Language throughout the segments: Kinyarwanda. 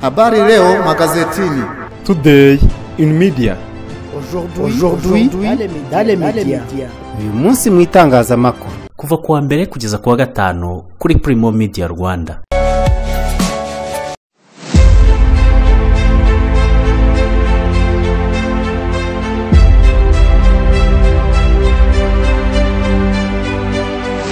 Habari leo magazetini. Today in media. Aujourd'hui dans les médias. Uyu munsi mu itangazamakuru. Kuva kuwa mbere kugeza kuwa gatanu kuri Primo Media Rwanda.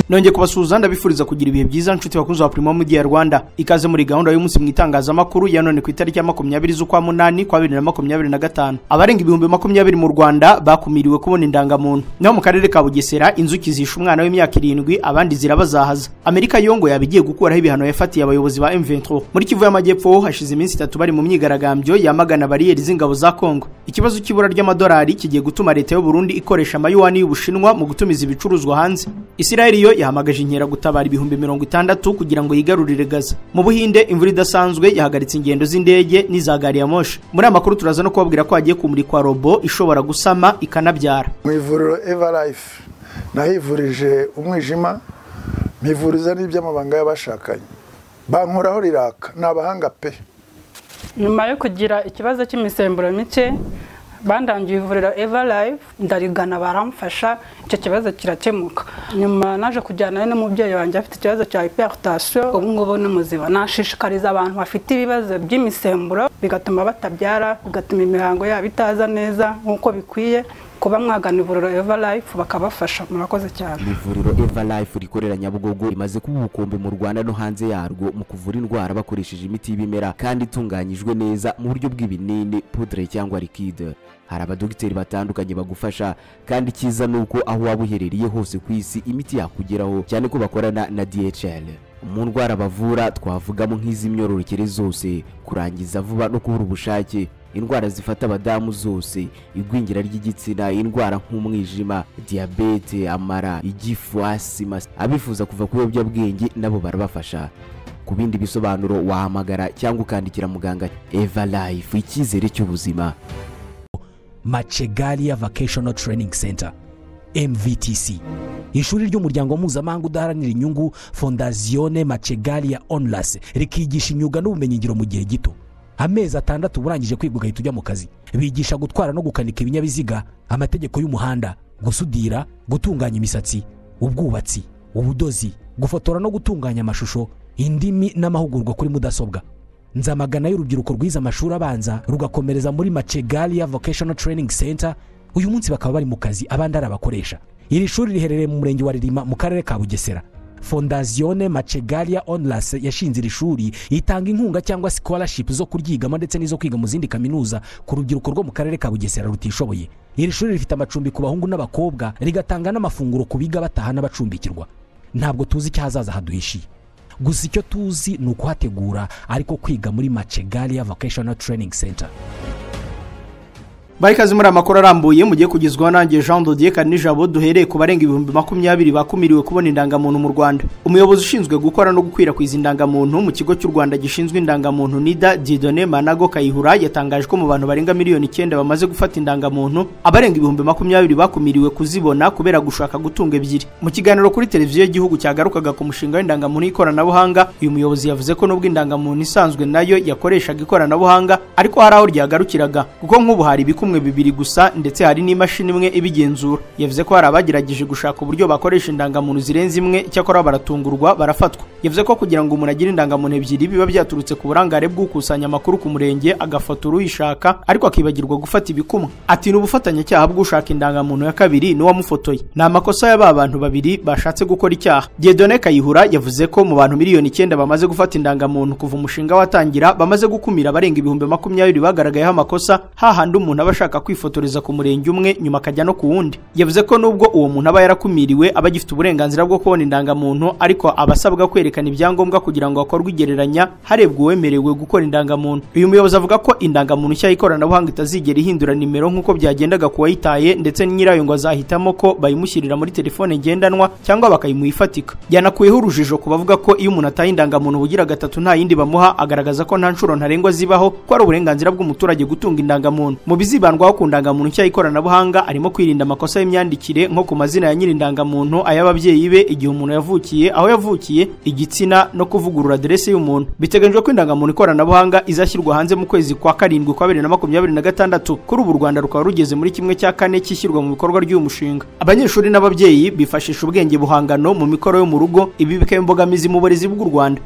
Nongeye kubasuhuza ndabifuriza kugira ibihe byiza nshuti bakunzi ba Primo Media Rwanda. Ikaze muri gahunda y'umunsi mu itangazamakuru ya none ku itariki ya 20 z'ukwa munani kwa 2025. Abarenga 20,000 mu Rwanda bakumiriwe kubona indangamuntu. Naho mu karere ka Bugesera inzuki zishe umwana w'imyaka 7 abandi zirabazahaza. Amerika yongo yabigiye gukuraho ibihano yafatiye abayobozi ba M23. Muri Kivu y'Amajyepfo hashize iminsi 3 bari mu myigaragambyo yamagana bariyeri z'ingabo za Kongo. Ikibazo cy'ibura ry'amadolari kigiye gutuma leta y'u Burundi ikoresha amayuwani y'Ubushinwa mu gutumiza ibicuruzwa hanze. Israel yo yahamagaje inkera gutabara 60,000 kugira ngo yigarurire Gaza. Mu Buhinde imvura idasanzwe yahagaritse ingendo z'indege n'iza gari ya moshi. Muri amakuru turaza no kubabwira ko hagiye kumurikwa robo ishobora gusama ikanabyara. Mu ivuriro Everlife nahivurije umwijima, mpivuriza n'iby'amabanga y'abashakanye. Bankoraho riraka, nabahanga pe. Nyuma yo kugira ikibazo cy'imisemburo mike bandangiye ivuriro Everlife ndarigana baramfasha icyo kibazo kirakemuka. Nyuma naje kujyana n'umubyeyi wanjye afite ikibazo cya hypertension, ubu ngubu ni muzima. Nashishikariza abantu bafite ibibazo by'imisemburo bigatuma batabyara, bigatuma imihango yabo itaza neza nkuko bikwiye, kuba mwagana ivuriro Everlife bakabafasha. Murakoze cyane. Ivuriro Everlife rikorera Nyabugogo rimaze kuba ubukombe mu Rwanda no hanze yarwo mu kuvura indwara bakoresheje imiti y'ibimera kandi itunganyijwe neza mu buryo bw'ibinini, poudre cyangwa liquide. Hari abadogiteri batandukanye bagufasha kandi cyiza nuko aho waba uherereye hose ku isi imiti yakugeraho, cyane ko bakorana na DHL. Mu ndwara bavura twavugamo nk'iz'imyororokere zose, kurangiza vuba no kubura ubushake, indwara zifata abadamu zose, igwingira ry'igitsina, indwara nk'umwijima, diabete, amara, igifu, asima. Abifuza kuva ku biyobyabwenge nabo barabafasha. Ku bindi bisobanuro wahamagara cyangwa ukandikira muganga. Everlife, icyizere cy'ubuzima. Machegalia Vocational Training Center MVTC, ishuri ry'umuryango mpuzamahanga udaharanira inyungu Fondazione Machegalia Onlus, rikigisha imyuga n'ubumenyingiro mu gihe gito. Amezi 6 urangije kwiga ugahita ujya mu kazi. Bigisha gutwara no gukanika ibinyabiziga, amategeko y'umuhanda, gusudira, gutunganya imisatsi, ubwubatsi, ubudozi, gufotora no gutunganya amashusho, indimi n'amahugurwa kuri mudasobwa. Nzamagana y'urubyiruko rwiza amashuri abanza rugakomereza muri Machegalia Vocational Training Center. Uyu munsi bakaba bari mu kazi, abandi ari abakoresha. Iri shuri riherereye mu murenge wa Ririma mu karere ka Bugesera. Fondazione Machegalia Onlus yashinze iri shuri itanga inkunga cyangwa scholarship zo kuryigamo ndetse n'izo kwiga mu zindi kaminuza ku rubyiruko rwo mu karere ka Bugesera rutishoboye. Iri shuri rifite amacumbi ku bahungu n'abakobwa, rigatanga n'amafunguro ku biga bataha n'abacumbikirwa. Ntabwo tuzi icyo hazaza haduhishiye, gusa icyo tuzi ni ukuhategura, ariko kwiga muri Machegalia Vocational Training Center. Barikazi muri amakuru arambuye mugiye kugezwaho nanjye Jean Dodier Kanijabo. Duhereye ku barenga 20,000 bakumiriwe kubona indangamuntu mu Rwanda. Umuyobozi ushinzwe gukora no gukwirakwiza indangamuntu mu kigo cy'u Rwanda gishinzwe indangamuntu NIDA, Dieudonné Manago Kayihura, yatangaje ko mu bantu barenga miliyoni 9 bamaze gufata indangamuntu, abarenga 20,000 bakumiriwe kuzibona kubera gushaka gutunga ebyiri. Mu kiganiro kuri televiziyo y'igihugu cyagarukaga ku mushinga w'indangamuntu y'ikoranabuhanga, uyu muyobozi yavuze ko nubwo indangamuntu isanzwe nayo yakoreshaga ikoranabuhanga, ariko hari aho ryagarukiraga, kuko nk'ubu hari ibikumwe bibiri gusa ndetse hari n'imashini imwe ibigenzura. Yavuze ko hari abagerageje gushaka uburyo bakoresha indangamuntu zirenze imwe, cyakora baratungurwa barafatwa. Yavuze ko kugira ngo umuntu agire indangamuntu ebyiri biba byaturutse ku burangare bw'ukusanya amakuru ku murenge, agafotora uyishaka ariko akibagirwa gufata ibikumwe. Ati ni ubufatanyacyaha bw'ushaka indangamuntu ya kabiri n'uwamufotoye, ni amakosa y'aba bantu babiri bashatse gukora icyaha. Dieudonné Kayihura yavuze ko mu bantu miliyoni 9 bamaze gufata indangamuntu kuva umushinga watangira, bamaze gukumira abarenga 20,000 bagaragayeho amakosa, hahandi umuntu aba ashaka kwifotoreza ku murenge umwe nyuma akajya no ku wundi. Yavuze ko nubwo uwo muntu aba yarakumiriwe aba agifite uburenganzira bwo kubona indangamuntu, ariko abasabwa kwerekana ibyangombwa kugira ngo hakorwe igereranya harebwa uwemerewe gukora indangamuntu. Uyu muyobozi avuga ko indangamuntu nshya y'ikoranabuhanga itazigera ihindura nimero nk'uko byagendaga ku wayitaye, ndetse nyirayo ngo azahitamo ko bayimushyirira muri telefone ngendanwa cyangwa bakayimuha ifatika. Yanakuyeho urujijo ku bavuga ko iyo umuntu ataye indangamuntu bugira gatatu nta yindi bamuha, agaragaza ko nta nshuro ntarengwa zibaho, ko ari uburenganzira bw'umuturage gutunga indangamuntu. Mu biziba Azibandwaho ku ndangamuntu nshya y'ikoranabuhanga harimo kwirinda amakosa y'imyandikire nko ku mazina ya nyiri indangamuntu, ay'ababyeyi be, igihe umuntu yavukiye, aho yavukiye, igitsina no kuvugurura aderese y'umuntu. Biteganyijwe ko indangamuntu ikoranabuhanga izashyirwa hanze mu kwezi kwa karindwi kwa 2026. Kuri ubu u Rwanda rukaba rugeze muri 1/4 cy'ishyirwa mu bikorwa ry'uyu mushinga. Abanyeshuri n'ababyeyi bifashisha ubwenge buhangano mu mikoro yo mu rugo, ibi bikaba imbogamizi mu burezi bw'u Rwanda.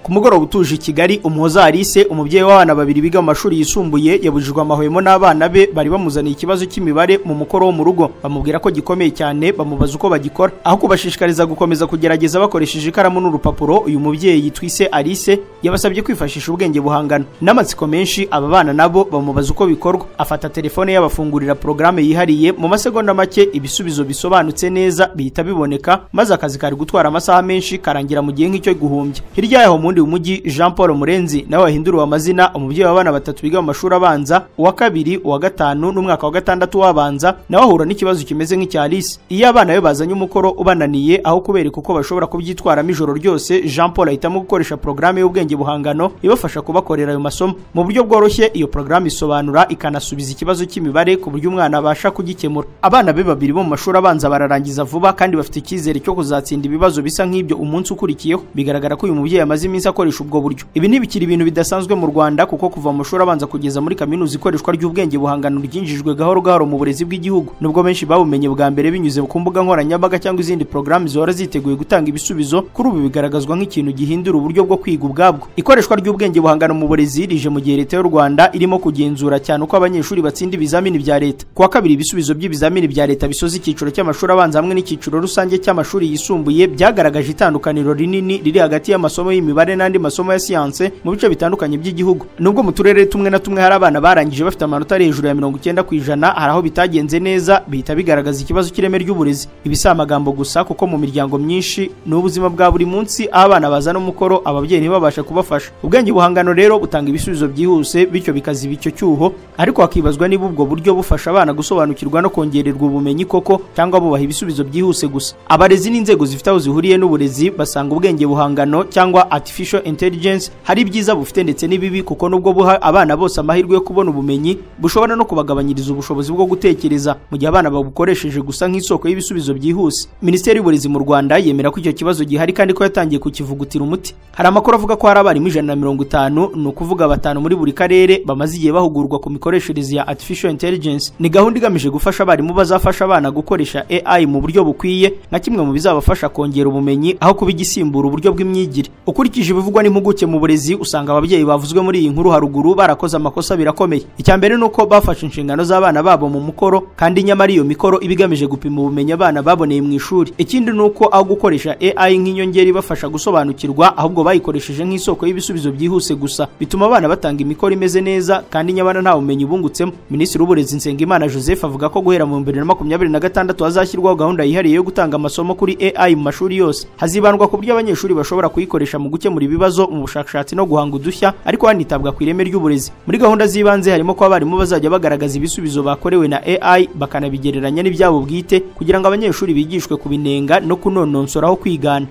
Ku mugoroba utuje i Kigali, Umuhoza Alice, umubyeyi w'abana babiri biga mu mashuri yisumbuye, yabujijwe amahwemo n'abana be bari bamuzaniye ikibazo cy'imibare mu mukoro wo mu rugo. Bamubwira ko gikomeye cyane, bamubaza uko bagikora. Aho kubashishikariza gukomeza kugerageza bakoresheje ikaramu n'urupapuro, uyu mubyeyi twise Alice yabasabye kwifashisha ubwenge buhangano. N'amatsiko menshi, aba bana nabo bamubaza uko bikorwa. Afata telefone yabafungurira porogaramu yihariye, mu masegonda make ibisubizo bisobanutse neza bihita biboneka, maze akazi kari gutwara amasaha menshi karangira mu gihe nk'icyo guhumbya. Hirya yaho mu mujyi, Jean Paul Murenzi nawe wahinduriwe amazina, umubyeyi w'abana batatu biga mu mashuri abanza, uwa kabiri, uwa gatanu n'umwaka wa gatandatu w'abanza, nawe ahura n'ikibazo kimeze nk'icya Alice. Iyo abana be bazanye umukoro ubananiye, aho kubereka uko bashobora kubyitwaramo ijoro ryose, Jean Paul ahitamo gukoresha porogaramu y'ubwenge buhangano ibafasha kubakorera ayo masomo mu buryo bworoshye. Iyo porogaramu isobanura ikanasubiza ikibazo cy'imibare ku buryo umwana abasha kugikemura. Abana be babiri bo mu mashuri abanza bararangiza vuba kandi bafite icyizere cyo kuzatsinda ibibazo bisa nk'ibyo umunsi ukurikiyeho. Bigaragara ko uyu mubyeyi amaze iminsi akoresha ubwo buryo. Ibi ntibikiri ibintu bidasanzwe mu Rwanda, kuko kuva mu mashuri abanza kugeza muri kaminuza ikoreshwa ry'ubwenge buhangano ryinjijwe gahoro gahoro mu burezi bw'igihugu. Nubwo benshi babumenye bwa mbere binyuze ku mbuga nkoranyambaga cyangwa izindi porogaramu zihora ziteguye gutanga ibisubizo, kuri ubu bigaragazwa nk'ikintu gihindura uburyo bwo kwiga ubwabwo. Ikoreshwa ry'ubwenge buhangano mu burezi rije mu gihe Leta y'u Rwanda irimo kugenzura cyane uko abanyeshuri batsinda ibizamini bya leta. Kuwa kabiri, ibisubizo by'ibizamini bya leta bisoza icyiciro cy'amashuri abanza hamwe n'icyiciro rusange cy'amashuri yisumbuye byagaragaje itandukaniro rinini riri hagati y'amasomo y'imibare n'andi masomo ya siyanse mu bice bitandukanye by'igihugu. Nubwo mu turere tumwe na tumwe hari abana barangije bafite amanota ari hejuru ya 90%, hari aho bitagenze neza, bihita bigaragaza ikibazo cy'ireme ry'uburezi. Ibi si amagambo gusa, kuko mu miryango myinshi ni ubuzima bwa buri munsi, aho abana bazana umukoro ababyeyi ntibabasha kubafasha. Ubwenge buhangano rero butanga ibisubizo byihuse, bityo bikaziba icyo cyuho, ariko hakibazwa niba ubwo buryo bufasha abana gusobanukirwa no kongererwa ubumenyi koko, cyangwa bubaha ibisubizo byihuse gusa. Abarezi n'inzego zifite aho zihuriye n'uburezi basanga ubwenge buhangano cyangwa artificial intelligence hari ibyiza bufite ndetse n'ibibi, kuko nubwo buha abana bose amahirwe yo kubona ubumenyi, bushobora no kubagabanyiriza ubushobozi bwo gutekereza mu gihe abana babukoresheje gusa nk'isoko y'ibisubizo byihuse. Minisiteri y'Uburezi mu Rwanda yemera ko icyo kibazo gihari kandi ko yatangiye kukivugutira umuti. Hari amakuru avuga ko hari abarimu 150, ni ukuvuga 5 muri buri karere, bamaze igihe bahugurwa ku mikoreshereze ya artificial intelligence. Ni gahunda igamije gufasha abarimu bazafasha abana gukoresha AI mu buryo bukwiye, nka kimwe mu bizabafasha kongera ubumenyi aho kuba igisimbura uburyo bw'imyigire. Ukurikije ibivugwa n'impuguke mu burezi, usanga ababyeyi bavuzwe muri iyi nkuru haruguru barakoze amakosa birakomeye. Icya mbere ni uko bafashe inshingano z'abana babo mu mukoro, kandi nyamara iyo mikoro iba igamije gupima ubumenyi abana baboneye mu ishuri. Ikindi ni uko aho gukoresha AI nk'inyongera ibafasha gusobanukirwa, ahubwo bayikoresheje nk'isoko y'ibisubizo byihuse gusa, bituma abana batanga imikoro imeze neza kandi nyamara nta bumenyi bungutsemo. Minisitiri w'Uburezi Nsengimana Joseph avuga ko guhera mu 2026 hazashyirwaho gahunda yihariye yo gutanga amasomo kuri AI mu mashuri yose. Hazibandwa ku buryo abanyeshuri bashobora kuyikoresha mu gukemura ibibazo, mu bushakashatsi no guhanga udushya, ariko hanitabwa ku ireme ry'uburezi. Muri gahunda z'ibanze harimo ko abarimu bazajya bagaragaza ibisubizo bakorewe na AI bakanabigereranya n'ibyabo bwite, kugira ngo abanyeshuri bigishwe kubinenga no kunononsoraho kwigana.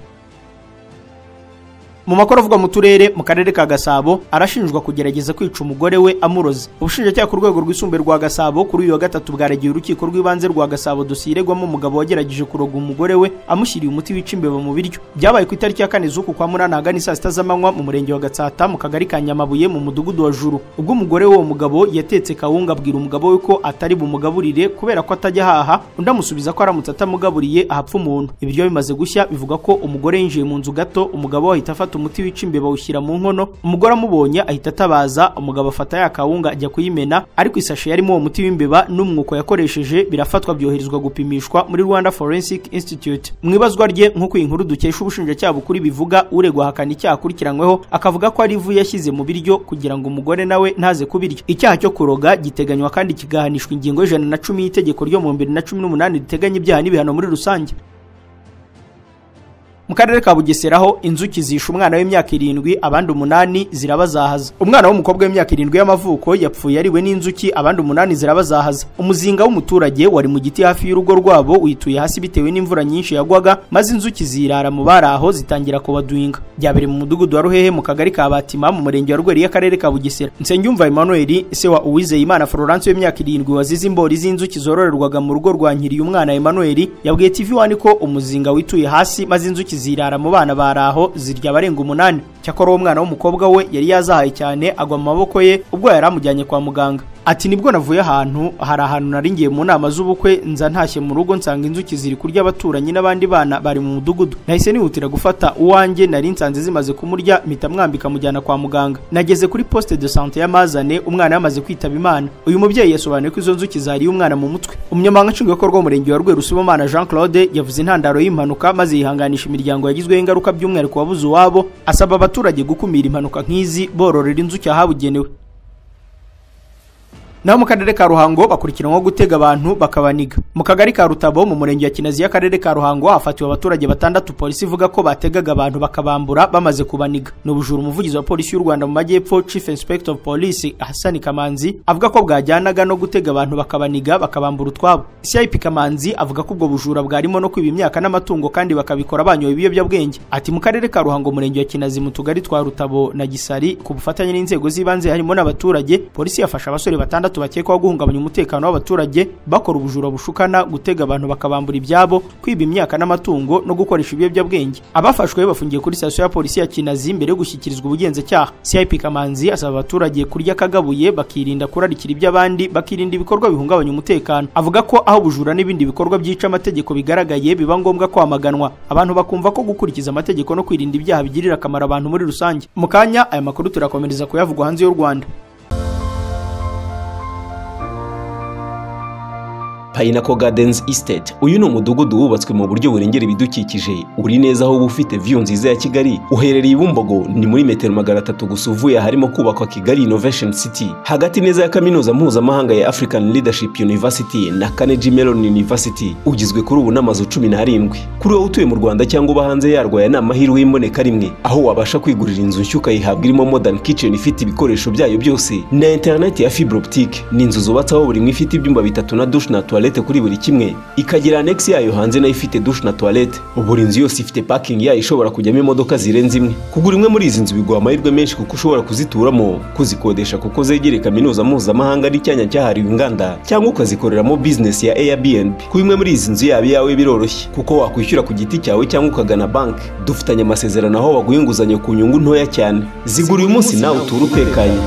Mu makuru avugwa mu turere, mu karere ka Gasabo arashinjwa kugerageza kwica umugore we amuroze. Ubushinjacyaha ku rwego rwisumbuye rwa Gasabo kuri uyu wa gatatu bwaregeye urukiko rw'ibanze rwa Gasabo dosiye iregwamo umugabo wagerageje kuroga umugore we amushyiriye umuti wica imbeba mu biryo. Byabaye ku itariki ya 4 z'uku kwa munani ahagana saa 6 z'amanywa mu murenge wa Gatsata mu kagari ka Nyamabuye mu mudugudu wa Juru. Ubwo umugore w'uwo mugabo yatetse kawunga abwira umugabo we ko atari bumugaburire kubera ko atajya ahaha, undi amusubiza ko aramutse atamugaburiye ahapfa umuntu. Ibiryo bimaze gushya bivuga ko umugore yinjiye mu nzu gato, umugabo ahita afata umuti wica imbeba awushyira mu nkono. Umugore amubonye ahita atabaza, umugabo afata ya kawunga ajya kuyimena, ariko isashe yarimo uwo muti w'imbeba n'umwuko yakoresheje birafatwa byoherezwa gupimishwa muri Rwanda Forensic Institute. Mu ibazwa rye, nk'uko iyi nkuru dukesha ubushinjacyaha bukuru bivuga, uregwa ahakana icyaha akurikiranyweho, akavuga ko ari ivu yashyize mu biryo kugira ngo umugore nawe ntaze kubirya. Icyaha cyo kuroga giteganywa kandi kigahanishwa ingingo 110 y'itegeko ryo mu 2018 riteganya ibyaha n'ibihano muri rusange. Mu karere ka Bugesera ho inzuki zishe umwana w'imyaka 7, abandi 8 zirabazahaza. Umwana w'umukobwa w'imyaka 7 y'amavuko yapfuye ariwe n'inzuki, abandi 8 zirabazahaza. Umuzinga w'umuturage wari mu giti hafi y'urugo rwabo wituye hasi bitewe n'imvura nyinshi yagwaga, maze inzuki zirara mu baraho zitangira kubaduinga. Byabere mu mudugudu wa Ruhehe mu kagari ka Batima mu murenge wa Rweri y'akarere ka Bugesera. Nsengiyumva Emmanuel se wa Uwizeyimana Florence w'imyaka 7 wazize imbori z'inzuki zororerwaga mu rugo rwa Nkiriye umwana Emmanuel yabwiye TV1 ko umuzinga wituye hasi maze inzuki zirara mu bana baraho zirya abarenga 8. Cyakora uwo mwana w'umukobwa we yari yazahaye cyane agwa mu maboko ye ubwo yari amujyanye kwa muganga. Ati nibwo navuye ahantu hari ahantu naringiye mu nama z'ubukwe, nza ntashye mu rugo nsanga inzuki ziri kurya abaturanyi n'abandi bana bari mu mudugudu. Nahise nihutira gufata uwanjye nari nsanze zimaze kumurya, mpita mwambika mujyana kwa muganga. Nageze kuri poste de santé y'Amazane umwana yamaze kwitaba Imana. Uyu mubyeyi yasobanuye ko izo nzuki zariye umwana mu mutwe. Umunyamabanga nshingwabikorwa w'umurenge wa Rweru Sibomana Jean Claude yavuze intandaro y'impanuka maze yihanganisha imiryango yagizweho ingaruka by'umwihariko wabuze uwabo, asaba abaturage gukumira impanuka nk'izi bororera inzuki ahabugenewe. Naho mu karere ka Ruhango bakurikiranwa gutega abantu bakabaniga. Mu kagari ka Rutabo mu murenge wa Kinazi y'akarere ka Ruhango hafatiwe abaturage 6 polisi ivuga ko bategaga abantu bakabambura bamaze kubaniga. Ni ubujura umuvugizi wa polisi y'u Rwanda mu majyepfo Chief Inspector of Police Hassan Kamanzi avuga ko bwajyanaga no gutega abantu bakabaniga bakabambura utwabo. CIP Kamanzi avuga ko ubwo bujura bwarimo no kwiba imyaka n'amatungo kandi bakabikora banyoye ibiyobyabwenge. Ati mu karere ka Ruhango murenge wa Kinazi mu tugari twa Rutabo na Gisari ku bufatanye n'inzego z'ibanze harimo n'abaturage, polisi yafashe abasore 6 bakekwaho guhungabanya umutekano w'abaturage bakora ubujura bushukana, gutega abantu bakabambura ibyabo, kwiba imyaka n'amatungo no gukoresha ibiyobyabwenge. Abafashwe bafungiye kuri sitasiyo ya polisi ya Kinazi mbere yo gushyikirizwa ubugenzacyaha. CIP Kamanzi asaba abaturage kurya kagabuye bakirinda kurarikira iby'abandi, bakirinda ibikorwa bihungabanya umutekano. Avuga ko aho ubujura n'ibindi bikorwa byica amategeko bigaragaye biba ngombwa kwamaganwa, abantu bakumva ko gukurikiza amategeko no kwirinda ibyaha bigirira akamaro abantu muri rusange. Mu kanya aya makuru turakomereza kuyavugwa hanze y'u Rwanda. Pinnacle Gardens Estate. Uyu ni umudugudu wubatswe mu buryo burengera ibidukikije, uri neza aho ufite view nziza ya Kigali. Uherereye i Bumbogo, ni muri metero 300 gusa uvuye harimo kubakwa Kigali Innovation City, hagati neza ya kaminuza mpuzamahanga ya African Leadership University na Carnegie Mellon University. Ugizwe kuri ubu n'amazu 17. Kuri wowe utuye mu Rwanda cyangwa uba hanze yarwo, aya ni amahirwe y'imboneka rimwe, aho wabasha kwigurira inzu nshya ukayihabwa irimo modern kitchen ifite ibikoresho byayo byose na internet ya fibre optique. Ni inzu zubatse aho buri imwe ifite ibyumba 3 na douche na toilette kuri buri kimwe, ikagira annex yayo hanze nayo ifite douche na toilette. Buri nzu yose ifite parking yayo ishobora kujyamo imodoka zirenze imwe. Kugura imwe muri izi nzu biguha amahirwe menshi kuko ushobora kuzituramo, kuzikodesha kuko zegereye kaminuza mpuzamahanga n'icyanya cyahariwe inganda, cyangwa ukazikoreramo business ya Airbnb. Kuba imwe muri izi nzu yaba iyawe biroroshye kuko wakwishyura ku giti cyawe cyangwa ukagana banki. Dufitanye amasezerano aho baguha inguzanyo ku nyungu ntoya cyane. Zigura uyu munsi nawe uture utekanye.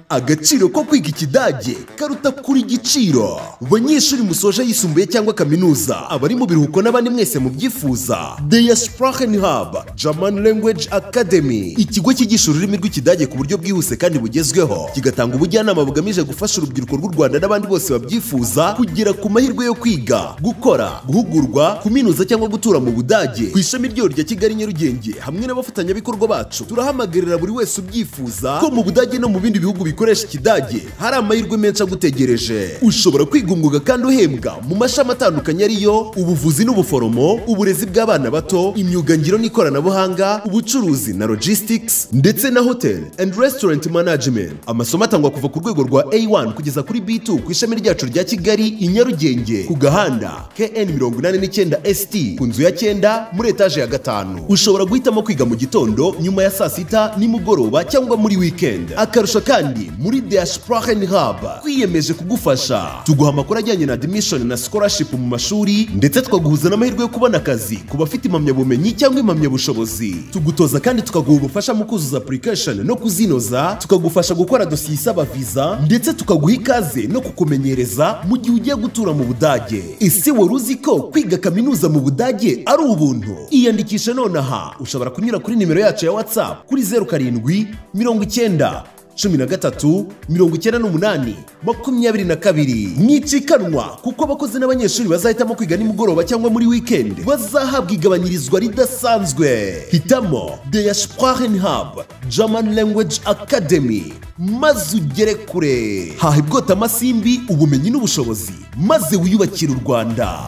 Agaciro ko kwiga ikidage karuta kuri igiciro. Banyeshuri musoje yisumbuye cyangwa kaminuza, abari mu biruhuko n'abandi mwese mubyifuza, Der Sprachen Hub German Language Academy, ikigo cyigisha ururimi rw'ikidage ku buryo bwihuse kandi bugezweho, kigatanga ubujyanama bugamije gufasha urubyiruko rw'u Rwanda n'abandi bose babyifuza kugera ku mahirwe yo kwiga, gukora, guhugurwa, kuminuza cyangwa gutura mu Budage. Ku ishami ryo rya Kigali Nyarugenge hamwe n'abafatanyabikorwa bacu, turahamagarira buri wese ubyifuza ko mu Budage no mu bindi bihugu bikoresha ikidage hari amahirwe menshi agutegereje. Ushobora kwiga umwuga kandi uhembwa mu mashami atandukanye ariyo ubuvuzi n'ubuforomo, uburezi bw'abana bato, imyuga ngiro n'ikoranabuhanga, ubucuruzi na logistics, ndetse na hotel and restaurant management. Amasomo atangwa kuva ku rwego rwa A1 kugeza kuri B2 ku ishami ryacu rya Kigali i Nyarugenge ku gahanda KN 89 ST ku nzu ya 9 muri etaje ya 5. Ushobora guhitamo kwiga mu gitondo, nyuma ya saa sita, nimugoroba cyangwa muri weekend. Akarusho kandi muri Der Sprachen Hub twiyemeje kugufasha, tuguha amakuru ajyanye na admission na scholarship mu mashuri, ndetse twaguhuza n'amahirwe yo kubona akazi ku bafite impamyabumenyi cyangwa impamyabushobozi. Tugutoza kandi tukaguha ubufasha mu kuzuza application no kuzinoza, tukagufasha gukora dosiye isaba visa, ndetse tukaguha ikaze no kukumenyereza mu gihe ugiye gutura mu Budage. Ese wari uzi ko kwiga kaminuza mu Budage ari ubuntu? Iyandikishe nonaha. Ushobora kunyura kuri nimero yacu ya WhatsApp kuri 07 90 13 98 22. Mwicikanwa kuko abakozi n'abanyeshuri bazahitamo kwiga nimugoroba cyangwa muri weekend bazahabwa igabanyirizwa ridasanzwe. Hitamo Der Sprachen Hub German Language Academy maze ugere kure. Haha ibwota amasimbi, ubumenyi n'ubushobozi maze wiyubakire u Rwanda.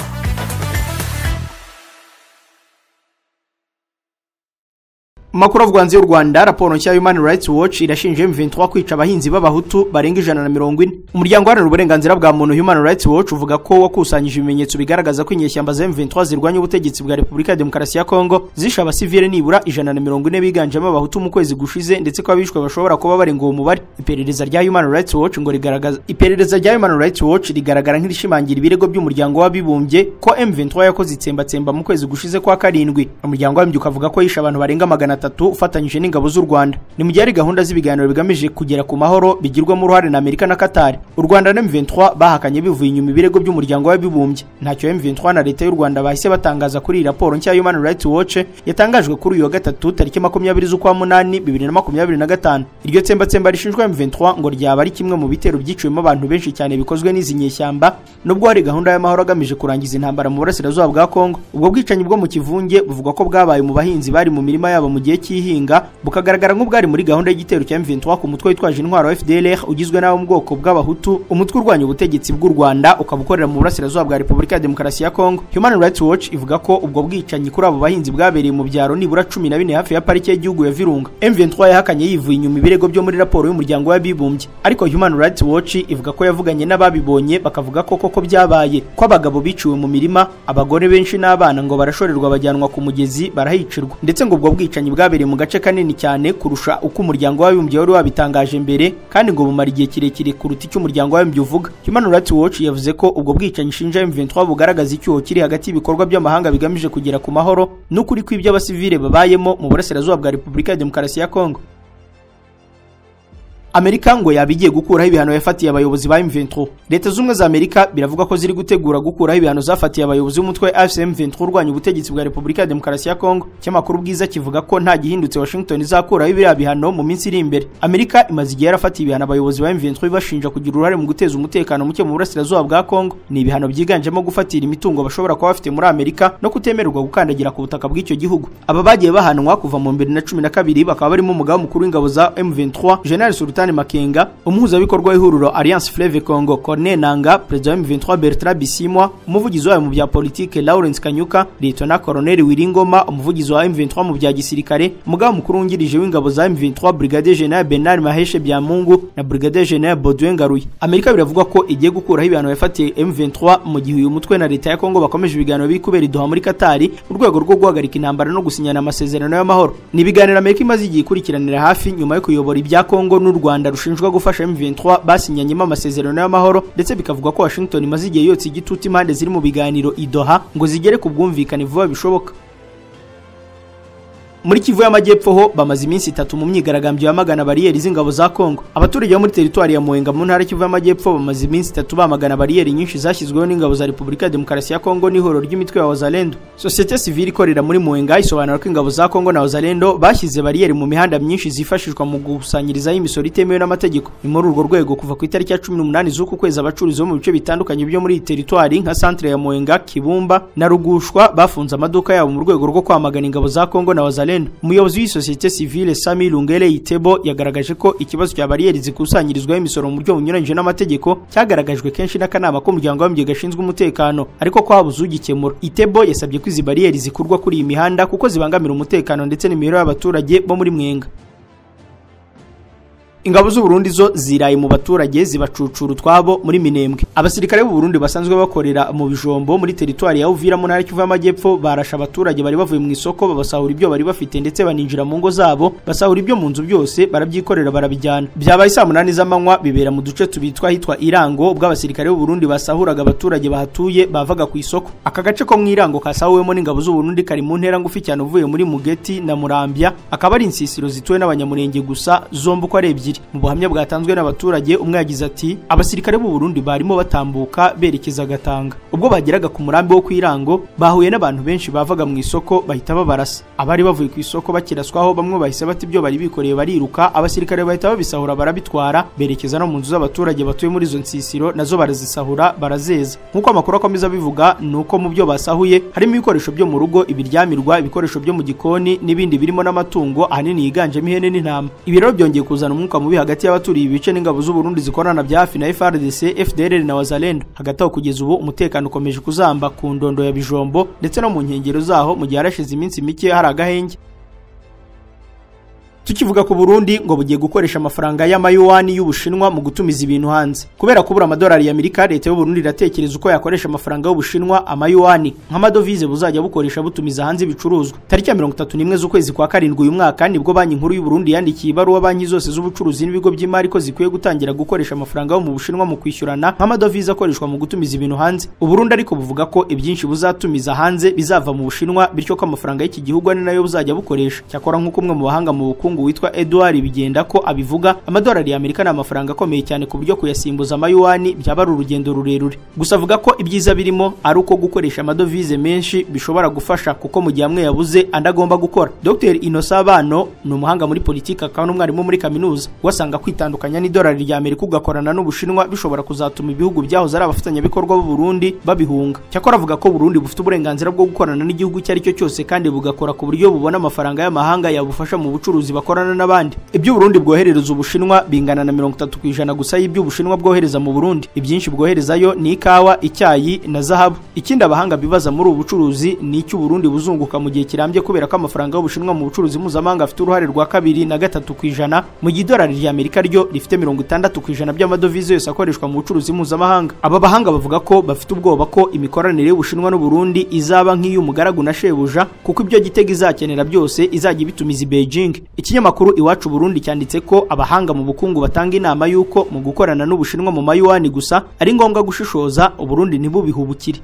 Makuru avugwa hanze y'u Rwanda, raporo nshya Human Rights Watch irashinja M23 kwica abahinzi b'abahutu barenga 140. Umuryango uharanira uburenganzira bwa muntu Human Rights Watch uvuga ko wakusanyije ibimenyetso bigaragaza ko inyeshyamba za M23 zirwanya ubutegetsi bwa Repubulika ya Demokarasi ya Kongo zishe abasivile nibura 140 biganjemo abahutu mu kwezi gushize, ndetse ko abishwe bashobora kuba barenga uwo mubare. Iperereza rya Human Rights Watch ngo rigaragaza Iperereza rya Human Rights Watch rigaragara nk'irishimangira ibirego by'umuryango w'abibumbye ko M23 yakoze itsembatsemba mu kwezi gushize kwa karindwi. Umuryango w'abibumbye ukavuga ko yishe abantu barenga 300 ufatanyije n'ingabo z'u Rwanda. Ni mu gihe hari gahunda z'ibiganiro bigamije kugera ku mahoro bigirwamo uruhare na Amerika na Qatar. U Rwanda na M23 bahakanye bivuye inyuma ibirego by'umuryango w'abibumbye. Ntacyo M23 na leta y'u Rwanda bahise batangaza kuri iyi raporo nshya Human Rights Watch yatangajwe kuri uyu wa gatatu tariki 20 z'ukwa munani 2025. Iryo tsembatsemba rishinjwa M23 ngo ryaba ari kimwe mu bitero byiciwemo abantu benshi cyane bikozwe n'izi nyeshyamba, nubwo hari gahunda y'amahoro agamije kurangiza intambara mu burasirazuba bwa Kongo. Ubwo bwicanyi bwo mu kivunge buvugwa ko bwabaye mu bahinzi bari mu mirima yabo mu gihe cy'ihinga, bukagaragara nk'ubwari muri gahunda y'igitero cya M23 ku mutwe witwaje intwaro wa FDLR ugizwe n'abo mu bwoko bw'abahutu, umutwe urwanya ubutegetsi bw'u Rwanda ukaba ukorera mu burasirazuba bwa Repubulika ya Demokarasi ya Kongo. Human Rights Watch ivuga ko ubwo bwicanyi kuri abo bahinzi bwabereye mu byaro nibura 14 hafi ya parike y'igihugu ya Virunga. M23 yahakanye yivuye inyuma ibirego byo muri raporo y'umuryango w'abibumbye, ariko Human Rights Watch ivuga ko yavuganye n'ababibonye bakavuga ko koko byabaye, ko abagabo biciwe mu mirima, abagore benshi n'abana ngo barashorerwa bajyanwa ku mugezi barahicirwa, ndetse ngo ubwo bwicanyi bwabereye mu gace kanini cyane kurusha uko umuryango w'abibumbye wari wabitangaje mbere, kandi ngo bumara igihe kirekire kuruta icyo umuryango w'abibumbye uvuga. Human Rights Watch yavuze ko ubwo bwicanyi ishinja M23 bugaragaza icyuho kiri hagati y'ibikorwa by'amahanga bigamije kugera ku mahoro n'ukuri kw'ibyo abasivile babayemo mu burasirazuba bwa Repubulika ya Demokarasi ya Kongo. Amerika ngo yabigiye gukuraho ibihano yafatiye abayobozi ba M23. Leta z'ubumwe za Amerika biravuga ko ziri gutegura gukuraho ibihano zafatiye abayobozi b'umutwe AFC M23 urwanya ubutegetsi bwa Repubulika ya Demokarasi ya Kongo. Ikinyamakuru Bwiza kivuga ko nta gihindutse Washington izakuraho ibiriya bihano mu minsi iri imbere. Amerika imaze igihe yarafatiye ibihano abayobozi ba M23 bashinja kugira uruhare mu guteza umutekano muke mu burasirazuba bwa Kongo. Ni ibihano byiganjemo gufatira imitungo bashobora kuba bafite muri Amerika no kutemererwa gukandagira ku butaka bw'icyo gihugu. Aba bagiye bahanwa kuva mu 2012 bakaba barimo umugaba mukuru w'ingabo za M23 General Sultan Makenga, umuhuzabikorwa w'ihuriro Alliance Fleuve Congo Corneille Nanga, perezida wa M23 Bertrand Bisimwa, umuvugizi wayo mu bya politike Lawrence Kanyuka, Lieutenant Colonel Wiringoma, umuvugizi wa M23 mu bya gisirikare, umugaba mukuru wungirije w'ingabo za M23 Brigadier General Bernard Maheshe Byamungu na Brigadier General Baudouin Ngaruye. Amerika biravuga ko igiye gukuraho ibihano yafatiye M23 mu gihe uyu mutwe na leta ya Kongo bakomeje ibiganiro biri kubera i Doha muri Qatar mu rwego rwo guhagarika intambara no gusinyana amasezerano y'amahoro. Ni ibiganiro Amerika imaze igihe ikurikiranira hafi nyuma yo kuyobora ibya Kongo n'u Rwanda rushinjwa gufasha M23 basinyanyemo amasezerano y'amahoro, ndetse bikavuga ko Washington imaze igihe yotsa igitutu impande ziri mu biganiro i Doha ngo zigere ku bwumvikane vuba bishoboka. Muri Kivu y'Amajyepfo ho bamaze iminsi itatu mu myigaragambyo yamagana bariyeri z'ingabo za Kongo. Abaturage bo muri teritwari ya Mwenga mu ntara Kivu y'Amajyepfo bamaze iminsi itatu bamagana bariyeri nyinshi zashyizweho n'ingabo za Repubulika ya Demokarasi ya Kongo n'ihuriro ry'imitwe ya Wazalendo. Societe civile ikorera muri Mwenga isobanura ko ingabo za Kongo na Wazalendo bashyize bariyeri mu mihanda myinshi zifashishwa mu gukusanyirizaho imisoro itemewe n'amategeko. Ni muri urwo rwego kuva ku itariki ya 18 z'uku kwezi abacuruzi bo mu bice bitandukanye byo muri iyi teritwari nka centre ya Mwenga, Kibumba na Rugushwa bafunze amaduka yabo mu rwego rwo kwamagana ingabo za Kongo na Wazalendo. Umuyobozi w'isosiyete civile Sami Lungele Itebo yagaragaje ko ikibazo cya bariyeri zikusanyirizwaho imisoro mu buryo bunyuranyije n'amategeko cyagaragajwe kenshi n'akanama k'umuryango w'abibumbye gashinzwe umutekano, ariko ko habuze ugikemura. Itebo yasabye ko izi bariyeri zikurwa kuri iyi mihanda kuko zibangamira umutekano ndetse n'imibereho y'abaturage bo muri Mwenga. Ingabo z'u Burundi zo ziraye mu baturage zibacucura utwabo muri Minembwe. Abasirikare b'u Burundi basanzwe bakorera mu bijombo muri teritwari ya Uvira mu ntara y'Kivu y'Amajyepfo barasha abaturage bari bavuye mu isoko babasahura ibyo bari bafite ndetse baninjira mu ngo zabo basahura ibyo mu nzu byose barabyikorera barabijyana. Byabaye saa 8 z'amanywa bibera mu duce tubitwa hitwa Irango ubwo abasirikare b'u Burundi basahuraga abaturage bahatuye bavaga ku isoko. Aka gace ko mu Irango kasahuwemo n'ingabo z'u Burundi kari mu ntera ngufi cyane uvuye muri Mugeti na Murambya, akaba ari insisiro zituwe n'abanyamurenge gusa zombi uko ari ebyiri. Mu buhamya bwatanzwe n'abaturage umwe yagize ati abasirikare b'u Burundi barimo batambuka berekeza Gatanga, ubwo bageraga ku murambi wo kwirango bahuye n'abantu benshi bavaga mu isoko bahita babarasa. Abari bavuye ku isoko bakiraswaho bamwe bahise bata ibyo bari bikoreye bariruka, abasirikare bahita babisahura barabitwara berekeza no mu nzu z'abaturage batuye muri izo nsisiro nazo barazisahura barazeza. Nk'uko amakuru akomeza abivuga ni uko mu byo basahuye harimo ibikoresho byo mu rugo, ibiryamirwa, ibikoresho byo mu gikoni n'ibindi birimo n'amatungo ahanini yiganjemo ihene n'intama. Ibi rero byongeye kuzana umwuka mubi hagati y'abaturiye ibice n'ingabo z'u Burundi zikorana bya hafi na FARDC, FDLR na Wazalendo. Hagati aho kugeza ubu umutekano ukomeje kuzamba ku ndondo ya Bijombo ndetse no mu nkengero zaho mu gihe harashize iminsi mike hari agahenge. Tukivuga ku Burundi, ngo bugiye gukoresha amafaranga y'amayuwani y'Ubushinwa mu gutumiza ibintu hanze. Kubera kubura amadolari y'Amerika, leta y'u Burundi iratekereza uko yakoresha amafaranga y'Ubushinwa, amayuwani, nk'amadovize buzajya bukoresha butumiza hanze ibicuruzwa. Tariki ya 31 z'ukwezi kwa karindwi uyu mwaka nibwo Banki Nkuru y'u Burundi yandikiye ibaruwa banki zose z'ubucuruzi n'ibigo by'imari ko zikwiye gutangira gukoresha amafaranga yo mu Bushinwa mu kwishyurana nk'amadovize akoreshwa mu gutumiza ibintu hanze. Uburundi ariko buvuga ko ibyinshi buzatumiza hanze bizava mu Bushinwa, bityo ko amafaranga y'iki gihugu ari nayo buzajya bukoresha. Cyakora, nk'uko umwe mu bahanga mu bukungu witwa Edouard Bigenda ko abivuga, amadolari y'Amerika ni amafaranga akomeye cyane ku buryo kuyasimbuza amayuwani byaba ari urugendo rurerure. Gusa avuga ko ibyiza birimo ari uko gukoresha amadovize menshi bishobora gufasha, kuko mu gihe amwe yabuze andi agomba gukora. Dr Innocent Bano ni umuhanga muri politiki akaba n'umwarimu muri kaminuza. Wasanga kwitandukanya n'idolari rya Amerika ugakorana n'Ubushinwa bishobora kuzatuma ibihugu byahoze ari abafatanyabikorwa b'u Burundi babihunga. Cyakora avuga ko Burundi bufite uburenganzira bwo gukorana n'igihugu icyo ari cyo cyose, kandi bugakora ku buryo bubona amafaranga y'amahanga yabufasha mu bucuruzi bakorana n'abandi. Ibyo Burundi bwoherereza Ubushinwa bingana na 30% gusa y'ibyo Ubushinwa bwohereza mu Burundi. Ibyinshi bwoherezayo ni ikawa, icyayi na zahabu. Ikindi abahanga bibaza muri ubu bucuruzi ni icyo Burundi buzunguka mu gihe kirambye, kubera ko amafaranga y'Ubushinwa mu bucuruzi mpuzamahanga afite uruhare rwa 2 na 3%, mu gihe idolari rya Amerika ryo rifite 60% by'amadovize yose akoreshwa mu bucuruzi mpuzamahanga. Aba bahanga bavuga ko bafite ubwoba ko imikoranire y'Ubushinwa n'u Burundi izaba nk'iy'umugaragu na shebuja, kuko ibyo Gitega izakenera byose izajya ibitumiza i Beijing. Ikinyamakuru Iwacu Burundi cyanditse ko abahanga mu bukungu batanga inama y'uko mu gukorana n'Ubushinwa mu mayuwani gusa ari ngombwa gushishoza, Uburundi ntibubihubukire.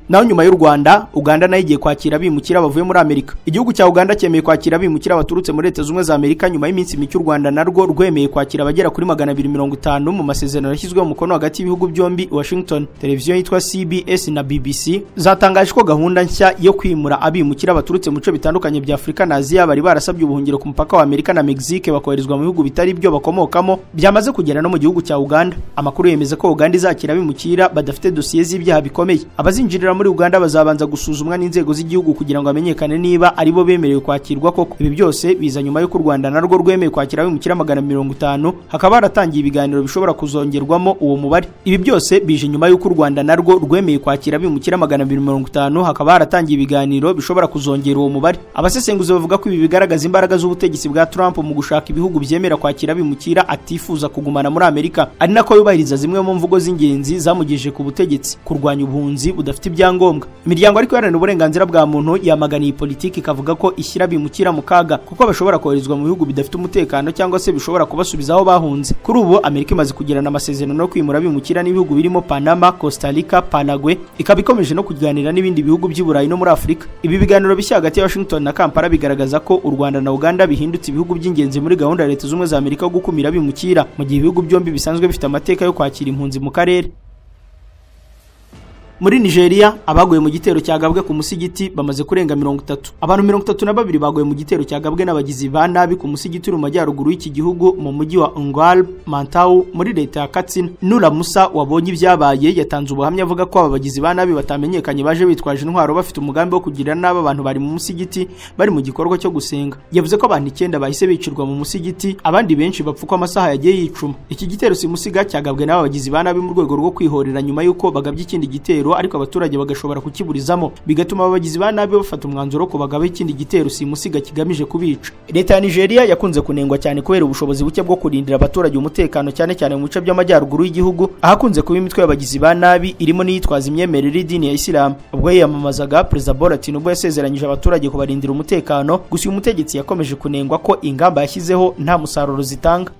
Naho nyuma y'u Rwanda, Uganda nayo igiye kwakira abimukira bavuye muri Amerika. Igihugu cya Uganda cyemeye kwakira abimukira baturutse muri Leta Zunze Ubumwe za Amerika nyuma y'iminsi mike u Rwanda narwo rwemeye kwakira abagera kuri 250 mu masezerano yashyizweho umukono hagati y'ibihugu byombi Washington. Televiziyo yitwa CBS na BBC zatangaje ko gahunda nshya yo kwimura abimukira baturutse mu bice bitandukanye bya Afurika na Aziya bari barasabye ubuhungiro ku mupaka wa Amerika na Mexique bakoherezwa mu bihugu bitari byo bakomokamo byamaze kugera no mu gihugu cya Uganda. Amakuru yemeza ko Uganda izakira abimukira badafite dosiye z'ibyaha bikomeye. Abazinjirira muri Uganda bazabanza gusuzumwa n'inzego z'igihugu kugira ngo hamenyekane niba aribo bemerewe kwakirwa koko. Ibi byose biza nyuma y'uko u Rwanda narwo rwemeye kwakira abimukira 150, hakaba haratangiye ibiganiro bishobora kuzongerwamo uwo mubare. Ibi byose bije nyuma y'uko u Rwanda narwo rwemeye kwakira abimukira 250, hakaba haratangiye ibiganiro bishobora kuzongera uwo mubare. Abasesenguzi bavuga ko ibi bigaragaza imbaraga z'ubutegetsi bwa Trump mu gushaka ibihugu byemera kwakira abimukira atifuza kugumana muri Amerika, ari nako yubahiriza zimwe mu mvugo z'ingenzi zamugejeje ku butegetsi, kurwanya ubuhunzi budafite ibyangombwa. Imiryango ariko iharanira uburenganzira bwa muntu yamaganiye politiki, ikavuga ko ishyira abimukira mu kaga kuko bashobora koherezwa mu bihugu bidafite umutekano cyangwa se bishobora kubasubiza aho bahunze. Kuri ubu Amerika imaze kugirana amasezerano yo kwimura abimukira n'ibihugu birimo Panama, Costa Rica, Paraguay, ikaba ikomeje no kuganira n'ibindi bihugu by'i Burayi no muri Afurika. Ibi biganiro bishya hagati ya Washington na Kampala bigaragaza ko u Rwanda na Uganda bihindutse ibihugu by'ingenzi muri gahunda ya Leta Zunze Ubumwe za Amerika yo gukumira abimukira, mu gihe ibihugu byombi bisanzwe bifite amateka yo kwakira impunzi mu karere. Muri Nigeria, abaguye mu gitero cyagabwe ku musigiti bamaze kurenga 30. Abantu 32 baguye mu gitero cyagabwe n'abagizi ba nabi ku musigiti uri mu majyaruguru y'iki gihugu mu mujyi wa Ungwal Mantau muri leta ya Katsina. Nura Musa wabonye ibyabaye yatanze ubuhamya avuga ko aba bagizi ba nabi batamenyekanye baje bitwaje intwaro bafite umugambi wo kugira nabi abantu bari mu musigiti bari mu gikorwa cyo gusenga. Yavuze ko abantu 9 bahise bicirwa mu musigiti, abandi benshi bapfukwa amasaha yagiye yicuma. Iki gitero simusiga cyagabwe n'aba bagizi ba nabi mu rwego rwo kwihorera nyuma y'uko bagabye ikindi gitero, ariko abaturage bagashobora kukiburizamo, bigatuma abagizi ba nabi bafata umwanzuro ko bagaba ikindi gitero simusiga kigamije kubica. Leta ya Nigeria yakunze kunengwa cyane kubera ubushobozi buke bwo kurindira abaturage umutekano, cyane cyane mu bice by'amajyaruguru y'igihugu ahakunze kuba imitwe y'abagizi ba nabi irimo n'iyitwaza imyemerere y'idini ya Islam. Ubwo yiyamamazaga, Perezida Bola Tinubu yasezeranyije abaturage kubarindira umutekano, gusa uyu mutegetsi yakomeje kunengwa ko ingamba yashyizeho nta musaruro zitanga.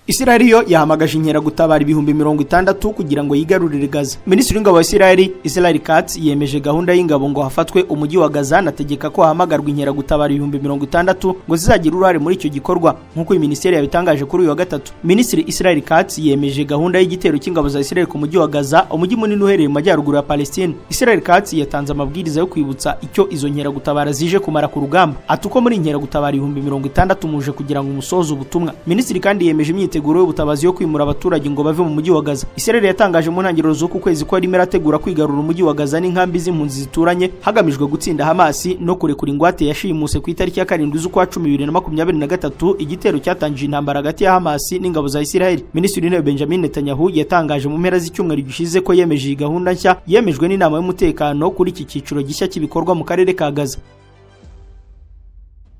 Israel yo yahamagaje inkeragutabara 60,000 kugira ngo yigarurire Gaza. Minisitiri w'ingabo wa Israel, Israel Katz, yemeje gahunda y'ingabo ngo hafatwe umujyi wa Gaza, anategeka ko hahamagarwa inkeragutabara 60,000 ngo zizagira uruhare muri icyo gikorwa, nk'uko iyi minisiteri yabitangaje kuri uyu wa gatatu. Minisitiri Israel Katz yemeje gahunda y'igitero cy'ingabo za Israel ku mujyi wa Gaza, umujyi munini uherereye mu majyaruguru ya Palestine. Israel Katz yatanze amabwiriza yo kwibutsa icyo izo nkeragutabara zije kumara ku rugamba. Ati uko muri inkeragutabara 60,000 muje kugira ngo musoze ubutumwa. Minisitiri kandi yemeje imyiteguro y'ubutabazi yo kwimura abaturage ngo bave mu mujyi wa Gaza. Israel yatangaje mu ntangiriro z'uku kwezi ko yarimo irategura kwigarura umujyi wa Gaza n'inkambi z'impunzi zituranye, hagamijwe gutsinda Hamas no kurekura ingwate yashimuse ku itariki ya 7 z'ukwa 10 2023, igitero cyatangije intambara hagati ya Hamas n'ingabo za Israel. Minisitiri w'Intebe Benjamin Netanyahu yatangaje mu mpera z'icyumweru gishize ko yemeje iyi gahunda nshya yemejwe n'inama y'umutekano kuri iki cyiciro gishya cy'ibikorwa mu karere ka Gaza.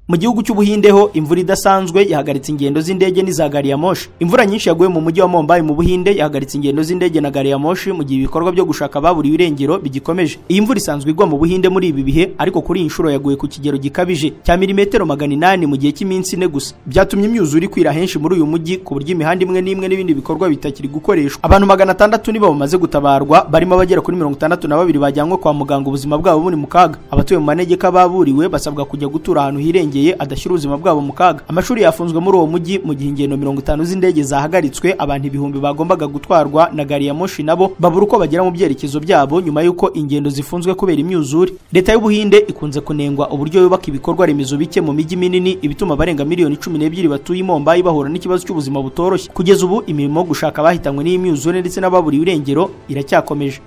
Mu gihugu cy'Ubuhinde ho imvura idasanzwe yahagaritse ingendo z'indege n'iza gari ya moshi. Imvura nyinshi yaguye mu mujyi wa Mumbai mu Buhinde yahagaritse ingendo z'indege na gari ya moshi mu gihe ibikorwa byo gushaka ababuriwe irengero bigikomeje. Iyi mvura isanzwe igwa mu Buhinde muri ibi bihe, ariko kuri iyi nshuro yaguye ku kigero gikabije cya milimetero 800 mu gihe cy'iminsi 4 gusa. Byatumye imyuzure ikwira henshi muri uyu mujyi ku buryo imihanda imwe n'imwe n'ibindi bikorwa bitakiri gukoreshwa. Abantu 600 nibo bamaze gutabarwa, barimo abagera kuri 62 bajyanywe kwa muganga ubuzima bwabo buri mu kaga. Abatuye mu manegeka baburiwe basabwa kujya gutura ahantu hirengeye adashyira ubuzima bwabo mu kaga. Amashuri yafunzwe muri uwo mujyi mu gihe ingendo 50 z'indege zahagaritswe. Abantu ibihumbi bagombaga gutwarwa na gari ya moshi nabo babura uko bagera mu byerekezo byabo nyuma y'uko ingendo zifunzwe kubera imyuzure. Leta y'Ubuhinde ikunze kunengwa uburyo yubaka ibikorwa remezo bike mu mijyi minini, ibituma abarenga miliyoni 12 batuye i Mumbai bahura n'ikibazo cy'ubuzima butoroshye. Kugeza ubu imirimo yo gushaka abahitanywe n'iyi myuzure ndetse n'ababuriwe irengero iracyakomeje.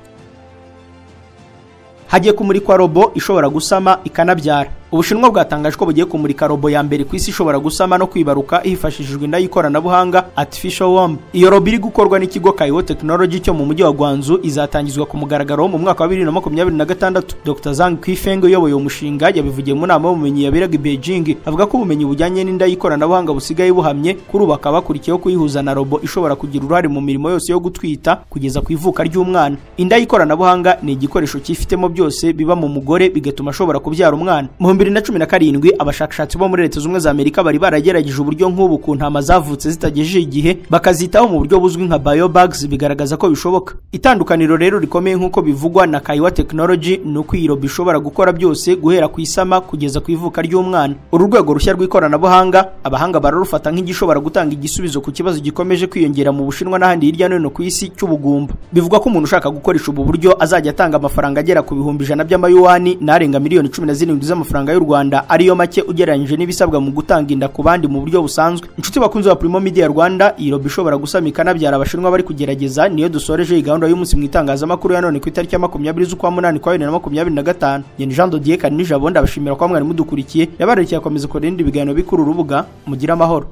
Hagiye kumurikwa robo ishobora gusama ikanabyara. Ubushinwa bwatangaje ko bugiye kumurika robo ya mbere ku isi ishobora gusama no kwibaruka hifashishijwe inda y'ikoranabuhanga artificial womb. Iyo robo iri gukorwa n'ikigo Kaiwo Technology cyo mu mujyi wa Guangzhou izatangizwa ku mugaragaro mu mwaka wa 2026. Dr Zhang Qifeng uyoboye uwo mushinga yabivugiye mu nama y'ubumenyi yaberaga i Beijing, avuga ko ubumenyi bujyanye n'inda y'ikoranabuhanga busigaye buhamye kuri ubu bakaba bakurikiyeho kuyihuza na robo ishobora kugira uruhare mu mirimo yose yo gutwita kugeza ku ivuka ry'umwana. Inda y'ikoranabuhanga ni igikoresho cyifitemo byose biba mu mugore bigatuma ashobora kubyara umwana. Mu 2017 abashakashatsi bo muri Leta Zunze za Amerika bari baragerageje uburyo nk'ubu ku ntama zavutse zitagejeje igihe bakazitaho mu buryo buzwi nka biobags, bigaragaza ko bishoboka. Itandukaniro rero rikomeye nk'uko bivugwa na Kaiwa Technology ni uko iyi robo ishobora gukora byose guhera ku isama kugeza ku ivuka ry'umwana. Uru rwego rushya rw'ikoranabuhanga abahanga bararufata nk'igishobora gutanga igisubizo ku kibazo gikomeje kwiyongera mu Bushinwa n'ahandi hirya no hino ku isi cy'ubugumba. Bivugwa ko umuntu ushaka gukoresha ubu buryo azajya atanga amafaranga agera ku 100,000 by'amayuwani n'arenga miliyoni 17 z'amafaranga y'u Rwanda, ariyo make ugereranyije n'ibisabwa mu gutanga inda ku bandi mu buryo busanzwe. Inshuti bakunze ba Primo Media Rwanda, iyi robo ishobora gusama ikanabyara abashinwa bari kugerageza niyo dusoreje iyi gahunda y'umunsi mu itangazamakuru ya none ku itariki ya 20 z'ukwa 8 kwa 2025. Yeni Jean Dodier Karinijabo ndabashimira kwa mwari mudukurikiye, yabarekeye akomeza kora ibindi biganiro bikuru urubuga. Mugira amahoro.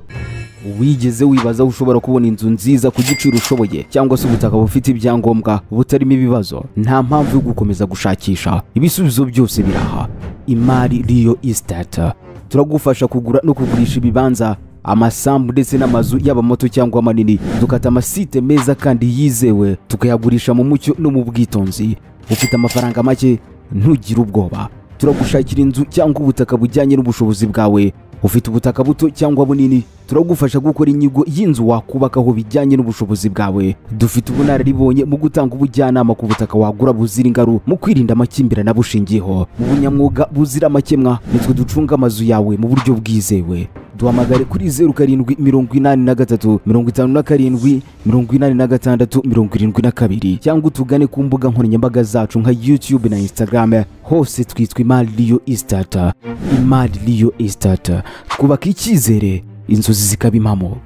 Wigeze wibaza ushobora kubona inzu nziza ku giciro ushoboye cyangwa se ubutaka bufite ibyangombwa butarimo ibibazo? Nta mpamvu yo gukomeza gushakisha, ibisubizo byose biraha. Imari Real Estate turagufasha kugura no kugurisha ibibanza, amasambu ndetse n'amazu yaba mato cyangwa manini. Dukata amasite meza kandi yizewe, tukayagurisha mu mucyo no mu bwitonzi. Ufite amafaranga make, ntugire ubwoba, turagushakira inzu cyangwa ubutaka bujyanye n'ubushobozi bwawe. Ufite ubutaka buto cyangwa bunini, turagufasha gukora inyigo y'inzu wakubakaho bijyanye n'ubushobozi bwawe. Dufite ubunararibonye mu gutanga ubujyanama ku butaka wagura buzira ingaru, mu kwirinda amakimbirane abushingiyeho, mu bunyamwuga buzira amakemwa. Nitwe ducunga amazu yawe mu buryo bwizewe. Duhamagare kuri 07 83 57 86 72 cyangwa utugane ku mbuga nkoranyambaga zacu nka YouTube na Instagram, hose twitwa Imari Real Estate. Imari Real Estate, twubaka icyizere, inzozi zikaba impamo.